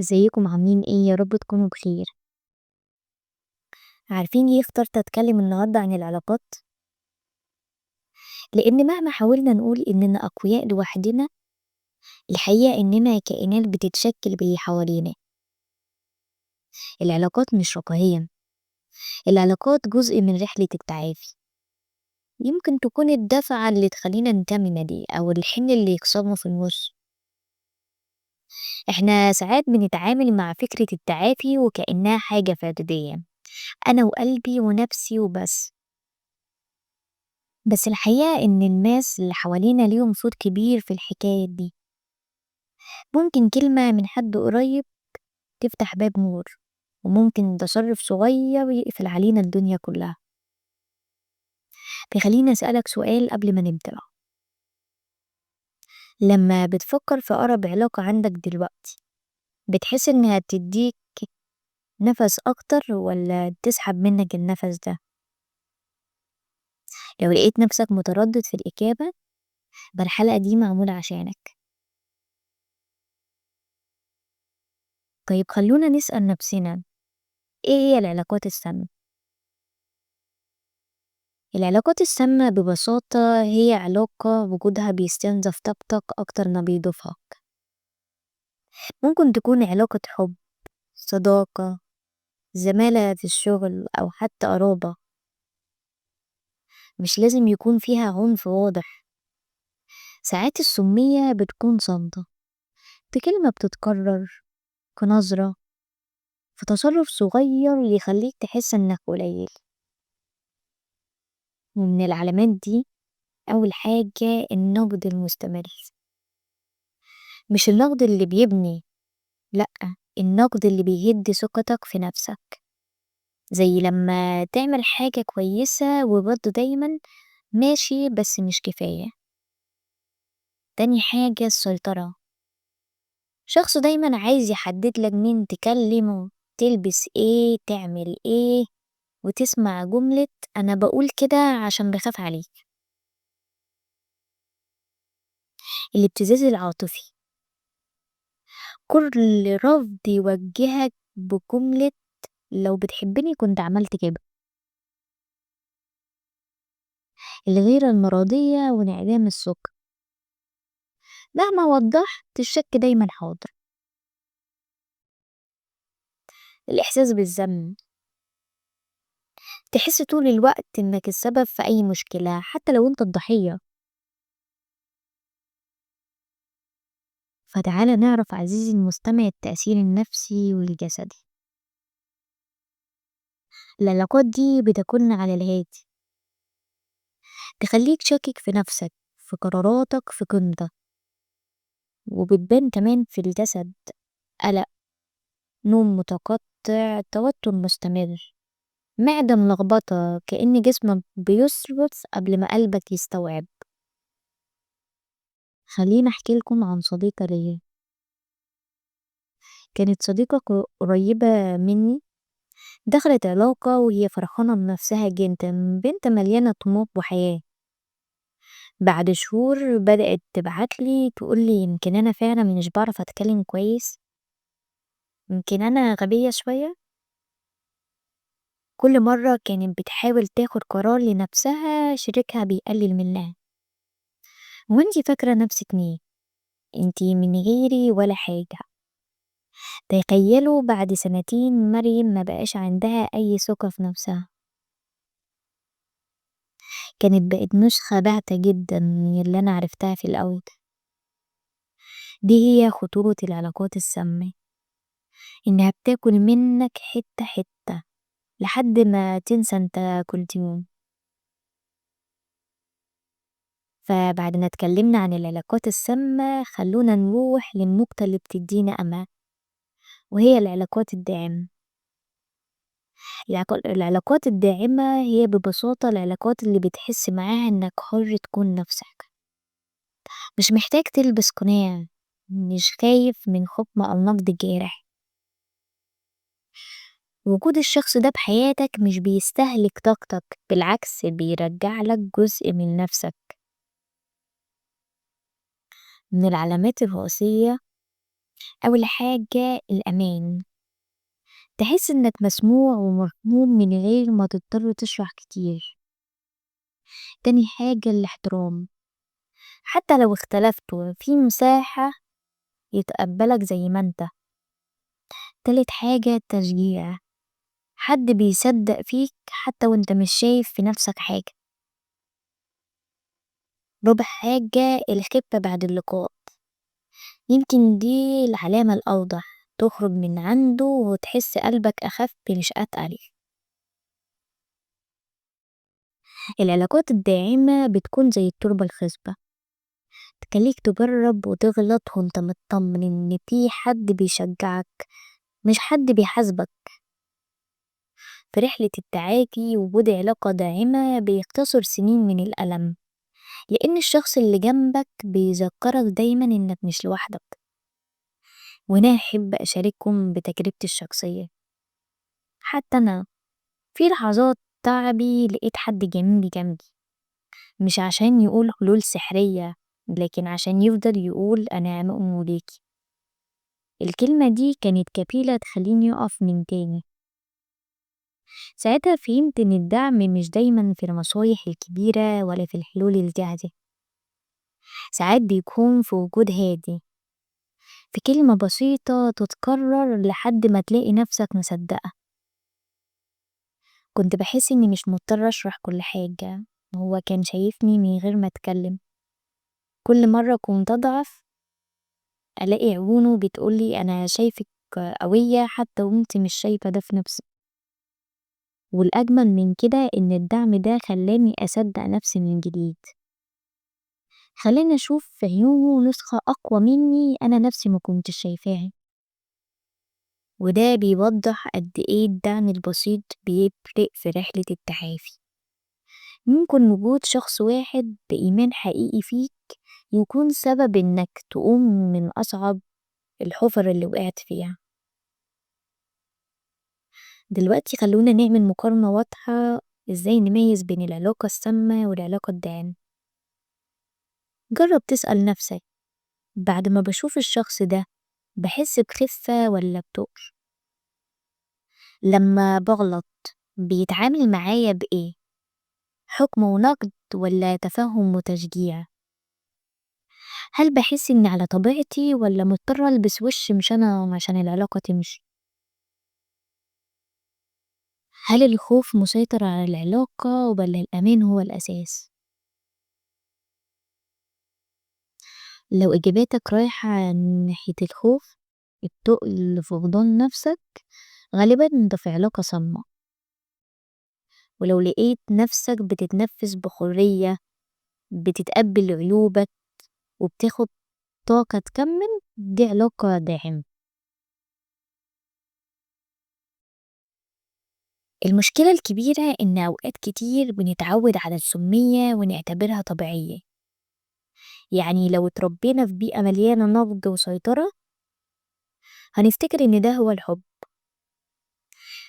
ازيكم عاملين ايه؟ يا رب تكونوا بخير. عارفين ليه اخترت اتكلم النهاردة عن العلاقات؟ لان مهما حاولنا نقول اننا اقوياء لوحدنا، الحقيقة اننا كائنات بتتشكل باللي حوالينا. العلاقات مش رفاهية، العلاقات جزء من رحلة التعافي. يمكن تكون الدفعة اللي تخلينا نكمل دي أو الحمل اللي يكسرنا في النص. احنا ساعات بنتعامل مع فكرة التعافي وكأنها حاجة فردية، أنا وقلبي ونفسي وبس، بس الحقيقة إن الناس اللي حوالينا ليهم صوت كبير في الحكاية دي. ممكن كلمة من حد قريب تفتح باب نور، وممكن تصرف صغير يقفل علينا الدنيا كلها. فخليني أسألك سؤال قبل ما نبدأ، لما بتفكر في أقرب علاقة عندك دلوقتي، بتحس إنها تديك نفس أكتر ولا تسحب منك النفس ده؟ لو لقيت نفسك متردد في الإجابة، يبقى الحلقة دي معمولة عشانك. طيب خلونا نسأل نفسنا، إيه هي العلاقات السامة؟ العلاقات السامة ببساطة هي علاقة وجودها بيستنزف طاقتك أكتر ما بيضيفها. ممكن تكون علاقة حب، صداقة، زمالة في الشغل، أو حتى قرابة. مش لازم يكون فيها عنف واضح. ساعات السمية بتكون صامتة، في كلمة بتتكرر، في نظرة، في تصرف صغير يخليك تحس إنك قليل. ومن العلامات دي أول حاجة النقد المستمر. مش النقد اللي بيبني، لأ، النقد اللي بيهد ثقتك في نفسك. زي لما تعمل حاجة كويسة وبرضه دايما ماشي بس مش كفاية. تاني حاجة السيطرة، شخص دايما عايز يحدد لك مين تكلمه، تلبس ايه، تعمل ايه، وتسمع جملة أنا بقول كده عشان بخاف عليك. الابتزاز العاطفي، كل رفض يوجهك بجملة لو بتحبني كنت عملت كده. الغيرة المرضية وانعدام الثقة، مهما وضحت الشك دايما حاضر. الإحساس بالذنب، تحس طول الوقت إنك السبب في أي مشكلة حتى لو أنت الضحية. فتعالى نعرف عزيزي المستمع التأثير النفسي والجسدي. العلاقات دي بتكون على الهادي، تخليك شاكك في نفسك، في قراراتك، في قيمتك، وبتبان كمان في الجسد، قلق، نوم متقطع، توتر مستمر، معدة ملخبطة، كأن جسمك بيصرخ قبل ما قلبك يستوعب. خليني أحكي لكم عن صديقة ليا، كانت صديقة قريبة مني، دخلت علاقة وهي فرحانة بنفسها جدا، بنت مليانة طموح وحياة. بعد شهور بدأت تبعتلي تقولي يمكن أنا فعلا مش بعرف أتكلم كويس، يمكن أنا غبية شوية. كل مرة كانت بتحاول تاخد قرار لنفسها شريكها بيقلل منها. وانتي فاكرة نفسك مين؟ انتي من غيري ولا حاجة. تخيلوا بعد سنتين مريم ما بقاش عندها أي ثقة في نفسها، كانت بقت نسخة باهتة جدا من اللي أنا عرفتها في الأول. دي هي خطورة العلاقات السامة، إنها بتاكل منك حتة حتة لحد ما تنسى انت كنت مين. فبعد ما اتكلمنا عن العلاقات السامة، خلونا نروح للنقطة اللي بتدينا أمل، وهي العلاقات الداعمة. العلاقات الداعمة هي ببساطة العلاقات اللي بتحس معاها إنك حر تكون نفسك، مش محتاج تلبس قناع، مش خايف من حكم أو نقد جارح. وجود الشخص ده بحياتك مش بيستهلك طاقتك، بالعكس بيرجع لك جزء من نفسك. من العلامات الرئيسية أول حاجة الأمان، تحس إنك مسموع ومفهوم من غير ما تضطر تشرح كتير. تاني حاجة الاحترام، حتى لو اختلفتوا في مساحة يتقبلك زي ما انت. تالت حاجة التشجيع، حد بيصدق فيك حتى وانت مش شايف في نفسك حاجة. رابع حاجة الخفة بعد اللقاء، يمكن دي العلامة الأوضح، تخرج من عنده وتحس قلبك أخف مش أتقل. العلاقات الداعمة بتكون زي التربة الخصبة، تخليك تجرب وتغلط وانت مطمن إن في حد بيشجعك مش حد بيحاسبك. في رحلة التعافي وجود علاقة داعمة بيختصر سنين من الألم، لأن الشخص اللي جنبك بيذكرك دايما إنك مش لوحدك. وهنا أحب أشارككم بتجربتي الشخصية، حتى أنا في لحظات تعبي لقيت حد جميل جنبي، مش عشان يقول حلول سحرية، لكن عشان يفضل يقول أنا مؤمن بيكي. الكلمة دي كانت كفيلة تخليني أقف من تاني. ساعتها فهمت إن الدعم مش دايما في النصايح الكبيرة ولا في الحلول الجاهزة، ساعات بيكون في وجود هادي، في كلمة بسيطة تتكرر لحد ما تلاقي نفسك مصدقة. كنت بحس إني مش مضطرة أشرح كل حاجة، هو كان شايفني من غير ما أتكلم. كل مرة كنت أضعف ألاقي عيونه بتقولي أنا شايفك قوية حتى وانت مش شايفة ده في نفسك. والأجمل من كده إن الدعم ده خلاني أصدق نفسي من جديد، خلاني أشوف في عيونه نسخة أقوى مني أنا نفسي ما كنتش شايفاها. وده بيوضح قد إيه الدعم البسيط بيفرق في رحلة التعافي. ممكن وجود شخص واحد بإيمان حقيقي فيك يكون سبب إنك تقوم من أصعب الحفر اللي وقعت فيها. دلوقتي خلونا نعمل مقارنة واضحة إزاي نميز بين العلاقة السامة والعلاقة الداعمة. جرب تسأل نفسك بعد ما بشوف الشخص ده بحس بخفة ولا بتقل؟ لما بغلط بيتعامل معايا بإيه؟ حكم ونقد ولا تفهم وتشجيع؟ هل بحس إني على طبيعتي ولا مضطرة ألبس وش مش أنا عشان العلاقة تمشي؟ هل الخوف مسيطر على العلاقة ولا الأمان هو الأساس؟ لو إجاباتك رايحة ناحية الخوف، التقل، فقدان نفسك، غالباً انت في علاقة صامة. ولو لقيت نفسك بتتنفس بحرية، بتتقبل عيوبك وبتاخد طاقة تكمل، دي علاقة داعمة. المشكلة الكبيرة إن أوقات كتير بنتعود على السمية ونعتبرها طبيعية. يعني لو اتربينا في بيئة مليانة نقد وسيطرة هنفتكر إن ده هو الحب،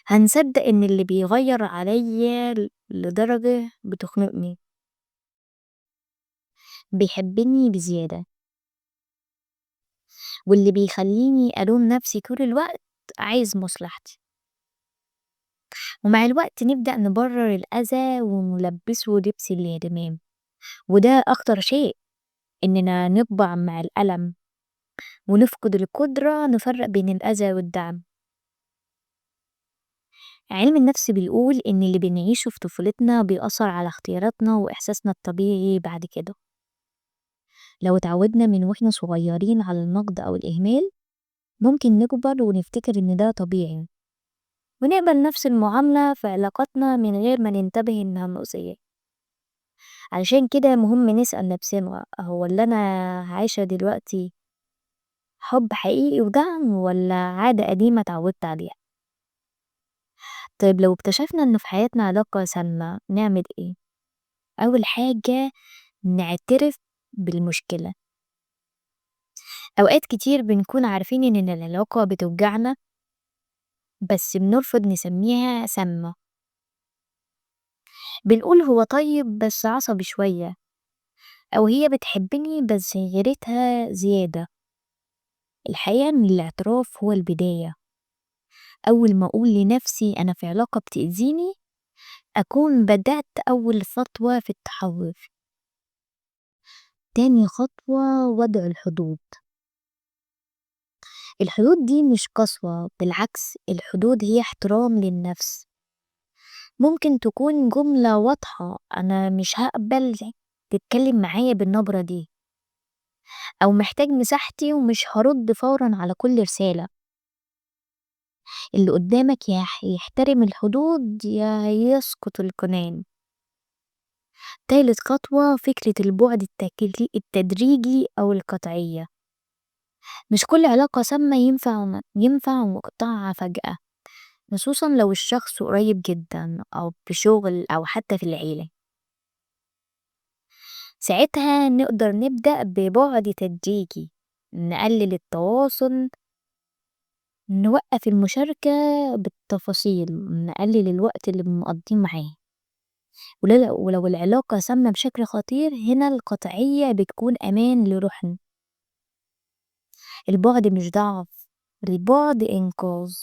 هنصدق إن اللي بيغير عليا لدرجة بتخنقني بيحبني بزيادة، واللي بيخليني ألوم نفسي طول الوقت عايز مصلحتي. ومع الوقت نبدأ نبرر الأذى ونلبسه لبس الاهتمام، وده أخطر شيء، إننا نطبع مع الألم ونفقد القدرة نفرق بين الأذى والدعم. علم النفس بيقول إن اللي بنعيشه في طفولتنا بيأثر على اختياراتنا وإحساسنا الطبيعي بعد كده. لو اتعودنا من وإحنا صغيرين على النقد أو الإهمال ممكن نكبر ونفتكر إن ده طبيعي ونقبل نفس المعاملة في علاقاتنا من غير ما ننتبه إنها مؤذية. علشان كده مهم نسأل نفسنا، هو اللي أنا عايشة دلوقتي حب حقيقي ودعم ولا عادة قديمة اتعودت عليها؟ طيب لو اكتشفنا إنه في حياتنا علاقة سامة نعمل إيه؟ أول حاجة نعترف بالمشكلة. أوقات كتير بنكون عارفين إن العلاقة بتوجعنا بس بنرفض نسميها سامة، بنقول هو طيب بس عصبي شوية، أو هي بتحبني بس غيرتها زيادة. الحقيقة إن الاعتراف هو البداية. أول ما أقول لنفسي أنا في علاقة بتأذيني أكون بدأت أول خطوة في التحرر. تاني خطوة وضع الحدود. الحدود دي مش قسوة، بالعكس الحدود هي احترام للنفس. ممكن تكون جملة واضحة: أنا مش هقبل تتكلم معايا بالنبرة دي، أو محتاج مساحتي ومش هرد فورا على كل رسالة. اللي قدامك يا يحترم الحدود يا يسقط القنان. تالت خطوة فكرة البعد التدريجي أو القطعية. مش كل علاقة سامة ينفع نقطعها فجأة، خصوصا لو الشخص قريب جدا أو في شغل أو حتى في العيلة. ساعتها نقدر نبدأ ببعد تدريجي، نقلل التواصل، نوقف المشاركة بالتفاصيل، نقلل الوقت اللي بنقضيه معاه. ولو العلاقة سامة بشكل خطير هنا القطعية بتكون أمان لروحنا. البعد مش ضعف، البعد إنقاذ.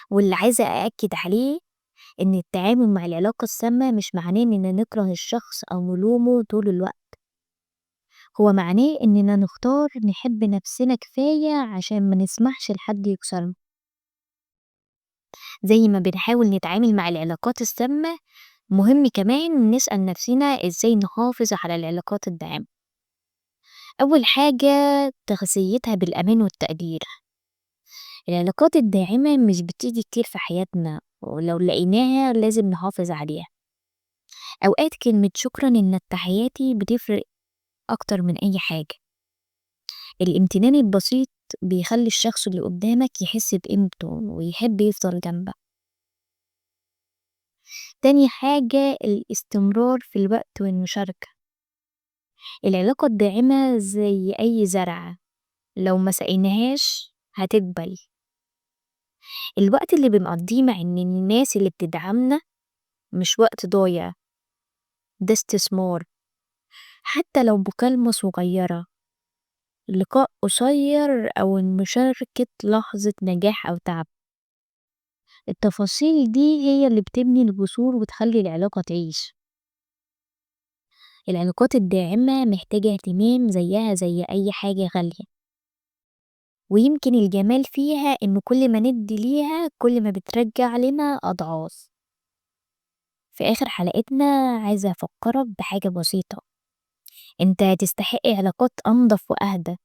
واللي عايزة أأكد عليه إن التعامل مع العلاقة السامة مش معناه إننا نكره الشخص أو نلومه طول الوقت، هو معناه إننا نختار نحب نفسنا كفاية عشان ما نسمحش لحد يكسرنا. زي ما بنحاول نتعامل مع العلاقات السامة، مهم كمان نسأل نفسنا إزاي نحافظ على العلاقات الداعمة. أول حاجة تغذيتها بالأمان والتقدير. العلاقات الداعمة مش بتيجي كتير في حياتنا، ولو لقيناها لازم نحافظ عليها. أوقات كلمة شكرا إنك في حياتي بتفرق أكتر من أي حاجة. الامتنان البسيط بيخلي الشخص اللي قدامك يحس بقيمته ويحب يفضل جنبك. تاني حاجة الاستمرار في الوقت والمشاركة. العلاقة الداعمة زي أي زرعة، لو ما سقيناهاش هتدبل. الوقت اللي بنقضيه مع الناس اللي بتدعمنا مش وقت ضايع، ده استثمار. حتى لو مكالمة صغيرة، لقاء قصير، أو مشاركة لحظة نجاح أو تعب، التفاصيل دي هي اللي بتبني الجسور وتخلي العلاقة تعيش. العلاقات الداعمة محتاجة اهتمام زيها زي أي حاجة غالية، ويمكن الجمال فيها إن كل ما ندي ليها كل ما بترجع لنا أضعاف. في آخر حلقتنا عايزة أفكرك بحاجة بسيطة: أنت تستحق علاقات أنظف وأهدى،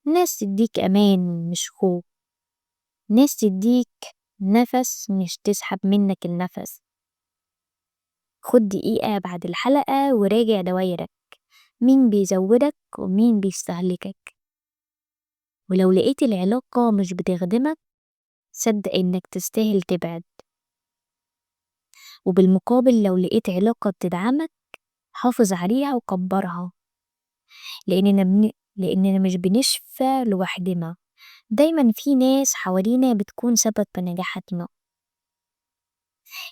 ناس تديك أمان مش خوف، ناس تديك نفس مش تسحب منك النفس. خد دقيقة بعد الحلقة وراجع دوايرك، مين بيزودك ومين بيستهلكك. ولو لقيت العلاقة مش بتخدمك صدق إنك تستاهل تبعد. وبالمقابل لو لقيت علاقة بتدعمك حافظ عليها وكبرها، لأننا مش بنشفى لوحدنا، دايما في ناس حوالينا بتكون سبب في نجاحاتنا.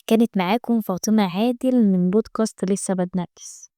كانت معاكم فاطمة عادل من بودكاست لسه بتنفس.